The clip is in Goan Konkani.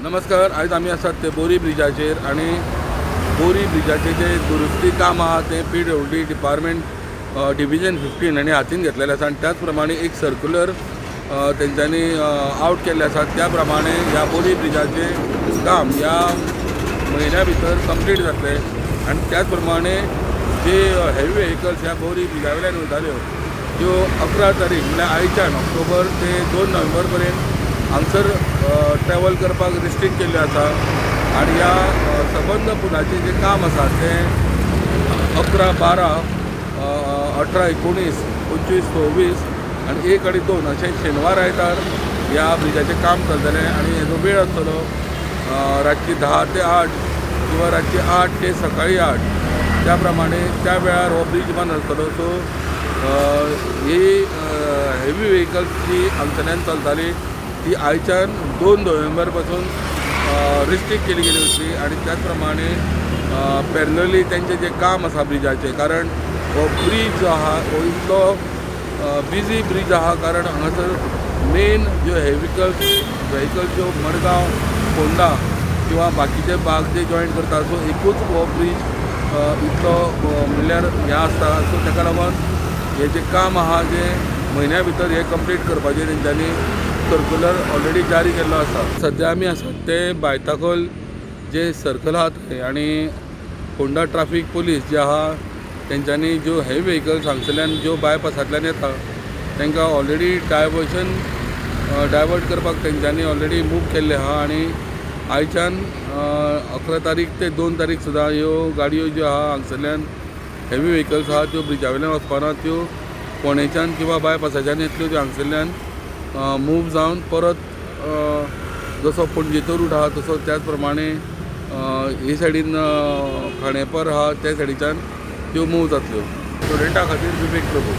नमस्कार, आयज आमी आसात ते बोरी ब्रिजाचेर आनी बोरी ब्रिजाचें जें दुरुस्ती काम आहा तें PWD department division 15 हांणी हातीन घेतलेलें आसा आनी त्याच प्रमाणे एक सर्क्युलर तेंच्यांनी आवट केल्लें आसा. त्या प्रमाणे ह्या बोरी ब्रिजाचें काम ह्या म्हयन्या भितर कंप्लीट जातलें आनी त्याच प्रमाणे जे हेवी व्हेकल्स ह्या बोरी ब्रिजा वयल्यान वयताल्यो त्यो 11 तारीख म्हणल्यार आयच्यान ऑक्टोबर ते 2 नोव्हेंबर पर्यंत हांगसर ट्रॅवल करपाक रिस्ट्रिक्ट केल्लें आसा. आनी ह्या सबंद पुलाचें जें काम आसा तें 11, 12, 18, 19, 25, 26 आनी 1 आनी 2 अशें शेनवार आयतार ह्या ब्रिजाचें काम चलतलें. आनी हेजो वेळ आसतलो रातची 10 ते 8 किंवा रातची 8 ते सकाळी 8, त्या प्रमाणे त्या वेळार हो ब्रीज बंद आसतलो. सो ही हेवी व्हेकल्स जी हांगसरल्यान चलताली ती आयच्यान 2 नोव्हेंबर पासून रिस्ट्रिक्ट केली गेली होती. आनी त्याच प्रमाणे पॅरलली तेंचें जें काम आसा ब्रिजाचें, कारण हो ब्रीज जो आहा हो इतलो बिजी ब्रीज आहा, कारण हांगासर मेन ज्यो व्हेकल्स ज्यो मडगांव, फोंडा किंवा बाकीचे भाग जे जॉयन करता, सो एकूच हो ब्रीज इतलो म्हणल्यार हें आसता. सो ताका लागून हें जें काम आहा जें म्हयन्या भितर हें कंप्लीट करपाचें तेंच्यांनी सर्क्युलर ऑलरेडी जारी केल्लो आसा. सद्या आमी आसात ते बायताखोल जे सर्कल आहा थंय आनी फोंडा ट्राफीक पुलीस जे आहा तेंच्यांनी ज्यो हेवी व्हेकल्स हांगसरल्यान ज्यो बायपासांतल्यान येता तांकां ऑलरेडी डायवर्ट करपाक तेंच्यांनी ऑलरेडी मूव केल्लें आहा. आनी आयच्यान 11 तारीख ते 2 तारीख सुद्दां ह्यो गाडयो ज्यो आहा हांगसरल्यान हेवी व्हेकल्स आहा त्यो ब्रिजा वयल्यान वचपाना, त्यो फोंडेच्यान किंवा बायपासाच्यान येतल्यो, त्यो हांगसरल्यान मूव जावन परत जसो पणजेचो रूट आहा तसो त्याच प्रमाणे हे सायडीन खांडेपार आहा त्या सायडीच्यान त्यो मूव जातल्यो. स्टुडंटा खातीर विवेक प्रभू.